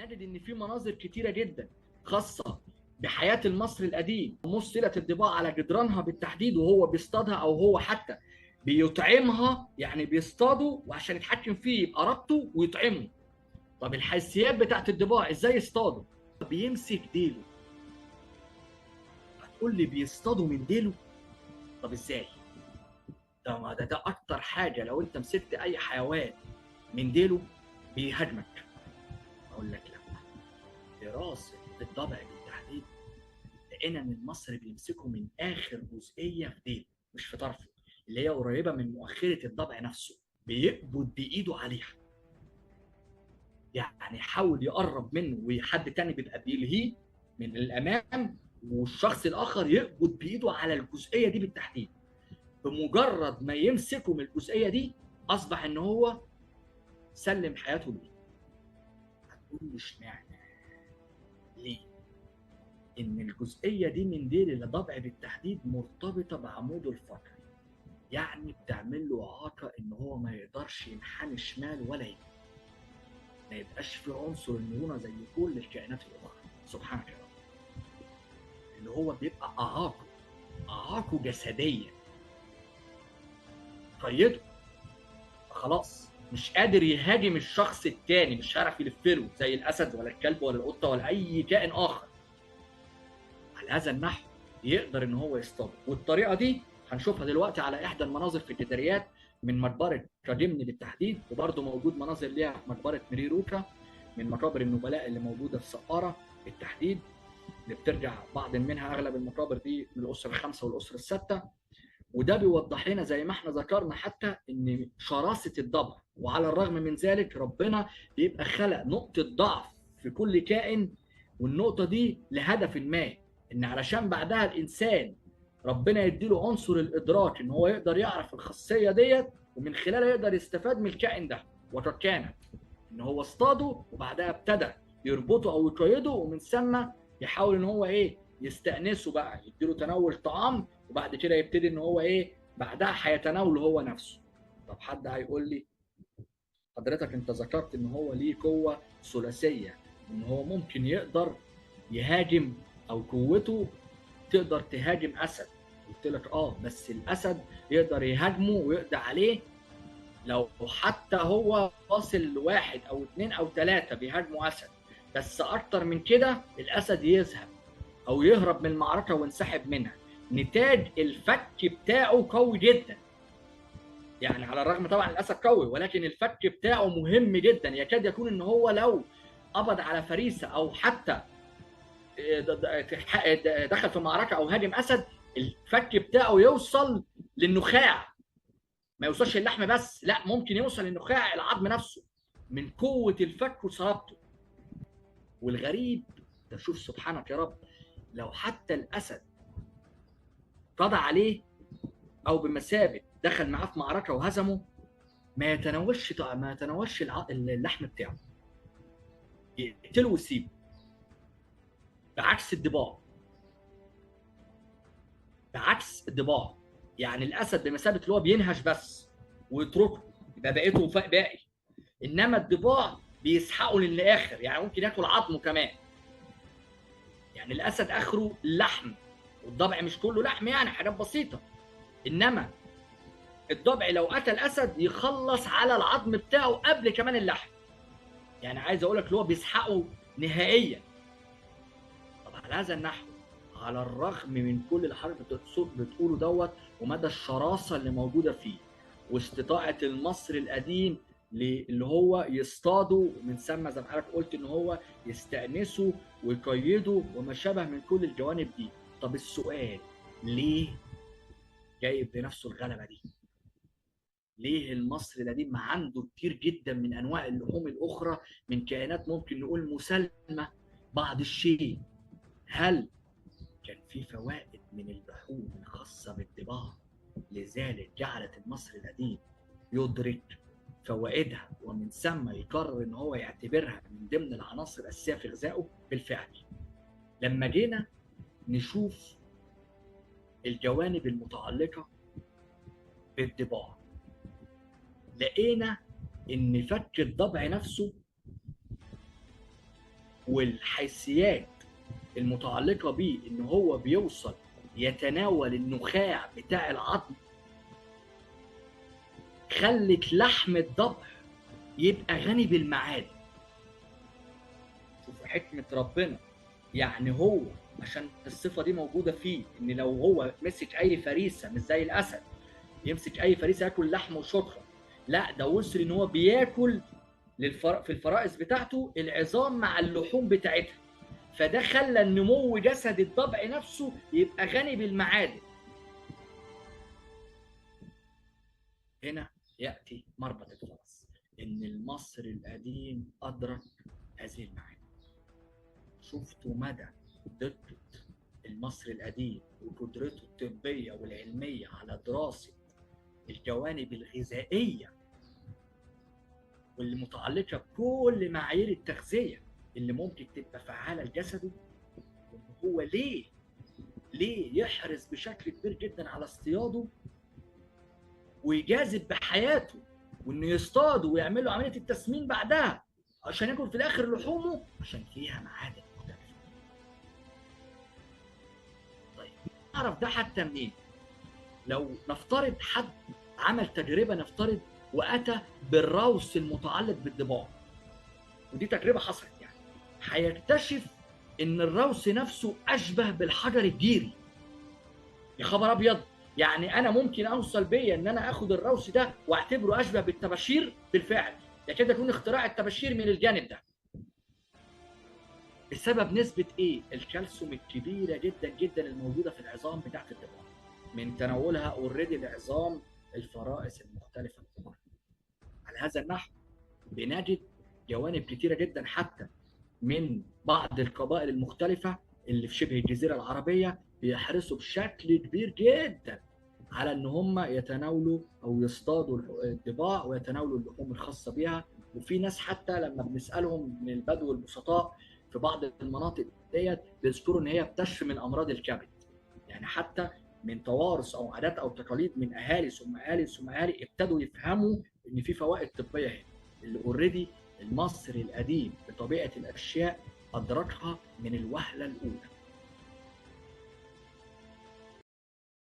هنجد ان في مناظر كتيرة جدا خاصة بحياة المصري القديم، مثلت الضباع على جدرانها بالتحديد وهو بيصطادها او هو حتى بيطعمها، يعني بيصطاده وعشان يتحكم فيه يبقى ربطه ويطعمه. طب الحيثيات بتاعت الضباع ازاي يصطاده؟ بيمسك ديله. هتقول لي بيصطادوا من ديله؟ طب ازاي؟ ده اكتر حاجة، لو انت مسكت اي حيوان من ديله بيهاجمك. اقول لك لا، دراسة الضبع بالتحديد لقينا ان المصري بيمسكه من اخر جزئية في ديله، مش في طرفه، اللي هي قريبه من مؤخره الضبع نفسه، بيقبض بايده عليها. يعني يحاول يقرب منه، وحد تاني بيبقى بيلهيه من الامام، والشخص الاخر يقبض بايده على الجزئية دي بالتحديد. بمجرد ما يمسكه من الجزئية دي اصبح ان هو سلم حياته ليه. هتقول لي اشمعنى؟ ليه؟ ان الجزئية دي من ديل الضبع بالتحديد مرتبطة بعموده الفقري، يعني بتعمل له اعاقه ان هو ما يقدرش ينحني شمال ولا يمين، ما يبقاش في عنصر المرونة زي كل الكائنات الاخرى. سبحانك يا رب، اللي هو بيبقى اعاقه جسديا، قيده خلاص مش قادر يهاجم الشخص التاني، مش عارف يلفله زي الاسد ولا الكلب ولا القطة ولا اي كائن اخر. على هذا النحو يقدر ان هو يصطاد. والطريقة دي هنشوفها دلوقتي على احدى المناظر في الجداريات من مقبره كاجمني بالتحديد، وبرده موجود مناظر ليها في مقبره مريروكا من مقابر النبلاء اللي موجودة في سقاره بالتحديد، اللي بترجع بعض منها اغلب المقابر دي من الاسرة الخامسة والاسرة السادسة. وده بيوضح لنا زي ما احنا ذكرنا حتى ان شراسة الضبع، وعلى الرغم من ذلك ربنا بيبقى خلق نقطة ضعف في كل كائن، والنقطة دي لهدف ما، ان علشان بعدها الانسان ربنا يديله عنصر الادراك ان هو يقدر يعرف الخاصية ديت، ومن خلالها يقدر يستفاد من الكائن ده. وقد كان ان هو اصطاده وبعدها ابتدى يربطه او يقيده، ومن ثم يحاول ان هو ايه يستأنسه بقى، يديله تناول طعام، وبعد كده يبتدي ان هو ايه بعدها هيتناوله هو نفسه. طب حد هيقول لي حضرتك انت ذكرت ان هو ليه قوة ثلاثية، ان هو ممكن يقدر يهاجم او قوته تقدر تهاجم اسد. قلت لك اه، بس الاسد يقدر يهاجمه ويقضي عليه لو حتى هو واصل لواحد او اتنين او تلاتة بيهاجموا اسد، بس اكتر من كده الاسد يذهب او يهرب من المعركة وينسحب منها. نتاج الفك بتاعه قوي جدا، يعني على الرغم طبعا الاسد قوي، ولكن الفك بتاعه مهم جدا، يكاد يكون ان هو لو قبض على فريسة او حتى دخل في معركة او هاجم اسد، الفك بتاعه يوصل للنخاع، ما يوصلش اللحم بس، لا ممكن يوصل للنخاع العظم نفسه من قوة الفك وصلابته. والغريب تشوف سبحانك يا رب، لو حتى الاسد قضى عليه او بمثابة دخل معاه في معركة وهزمه، ما يتناولش اللحم بتاعه، يقتله ويسيبه، بعكس الضباع. بعكس الضباع، يعني الاسد بمثابة اللي هو بينهش بس ويتركه يبقى بقيته باقي، انما الضباع بيسحقه للاخر، يعني ممكن ياكل عظمه كمان. يعني الاسد اخره اللحم، والضبع مش كله لحم، يعني حاجات بسيطة، انما الضبع لو قتل اسد يخلص على العظم بتاعه قبل كمان اللحم. يعني عايز اقول لك اللي هو بيسحقه نهائيا. طب على هذا النحو، على الرغم من كل اللي حضرتك بتقوله دوت ومدى الشراسه اللي موجودة فيه، واستطاعه المصري القديم اللي هو يصطاده، ومن ثم زي ما حضرتك قلت ان هو يستأنسه ويقيده وما شابه من كل الجوانب دي. طب السؤال، ليه جايب لنفسه الغلبة دي؟ ليه المصري القديم عنده كتير جدا من انواع اللحوم الاخرى من كائنات ممكن نقول مسالمه بعض الشيء؟ هل كان في فوائد من اللحوم الخاصة بالضباع لذلك جعلت المصري القديم يدرك فوائدها ومن ثم يقرر ان هو يعتبرها من ضمن العناصر الاساسية في غذائه؟ بالفعل لما جينا نشوف الجوانب المتعلقة بالضباع لقينا ان فك الضبع نفسه والحيثيات المتعلقة بيه ان هو بيوصل يتناول النخاع بتاع العظم خلت لحم الضبع يبقى غني بالمعادن. شوفوا حكمة ربنا، يعني هو عشان الصفة دي موجودة فيه، ان لو هو مسك اي فريسة مش زي الاسد يمسك اي فريسة ياكل لحم وشكرا، لا ده وصل ان هو بياكل في الفرائس بتاعته العظام مع اللحوم بتاعتها، فده خلى النمو جسد الضبع نفسه يبقى غني بالمعادن. هنا يأتي مربط الفرس، إن المصري القديم أدرك هذه المعاني. شفتوا مدى دقة المصري القديم وقدرته الطبية والعلمية على دراسة الجوانب الغذائية واللي متعلقة بكل معايير التغذية اللي ممكن تبقى فعالة لجسده، وإن هو ليه يحرص بشكل كبير جدا على اصطياده ويجازف بحياته وانه يصطاد ويعمل له عملية التسمين بعدها عشان ياكل في الاخر لحومه عشان فيها معادن مختلفة. طيب نعرف ده حتى منين؟ لو نفترض حد عمل تجربه، نفترض واتى بالروس المتعلق بالضباع، ودي تجربه حصلت يعني، هيكتشف ان الروس نفسه اشبه بالحجر الجيري. يا خبر ابيض، يعني انا ممكن اوصل بيا ان انا اخد الروس ده واعتبره اشبه بالطباشير بالفعل، يكاد يكون اختراع الطباشير من الجانب ده. بسبب نسبه ايه؟ الكالسيوم الكبيرة جدا جدا الموجودة في العظام بتاعت الضباع من تناولها already لعظام الفرائس المختلفة الاخرى. على هذا النحو بنجد جوانب كتيرة جدا حتى من بعض القبائل المختلفة اللي في شبه الجزيرة العربية بيحرصوا بشكل كبير جدا على ان هم يتناولوا او يصطادوا الضباع ويتناولوا اللحوم الخاصة بيها. وفي ناس حتى لما بنسالهم من البدو البسطاء في بعض المناطق ديت بيذكروا ان هي بتشفي من امراض الكبد، يعني حتى من توارث او عادات او تقاليد من اهالي ثم اهالي ثم اهالي ابتدوا يفهموا ان في فوائد طبية هنا اللي already المصري القديم بطبيعة الاشياء ادركها من الوهله الاولى.